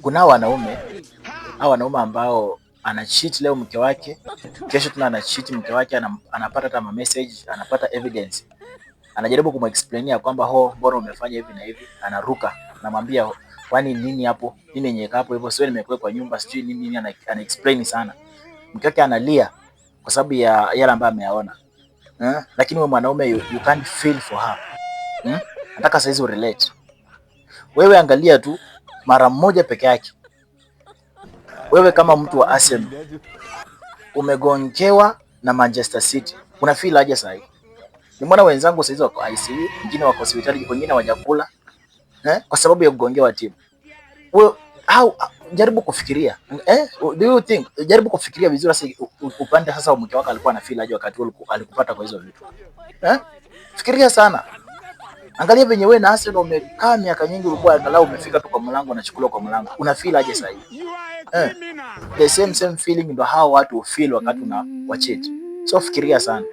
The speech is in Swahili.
Kuna wanaume, hao wanaume ambao ana cheat leo mke wake, kesho tena ana cheat mke wake, anapata hata ma message, anapata evidence, anajaribu kumexplainia kwamba ho, mbona umefanya hivi na hivi, anaruka, anamwambia, "Kwani nini hapo, nini yenye hapo hivyo, sio nimekuwa kwa nyumba, sijui nini nini." Ana explain sana, mke wake analia kwa sababu ya yale ambayo ameyaona, eh? Lakini wewe mwanaume, you can't feel for her, Nataka saizi urelate wewe, angalia tu mara moja peke yake, wewe kama mtu wa Arsenal umegongewa na Manchester City, una feel aje sasa hivi? Nimeona wenzangu saizi wako ICU, wengine wako hospitali, wengine hawajakula, eh, kwa sababu ya kugongewa timu. Wewe au jaribu kufikiria, eh, do you think, jaribu kufikiria vizuri sasa, upande sasa mke wako alikuwa na feel aje wakati alikupata kwa hizo vitu, eh? Fikiria sana. Angalia venye wewe na Arsenal umekaa miaka nyingi, ulikuwa angalau umefika tu kwa mlango, unachukuliwa kwa mlango. Una feel aje sasa hivi? Eh, the same same feeling ndo hao watu feel wakati una wacheat. So fikiria sana.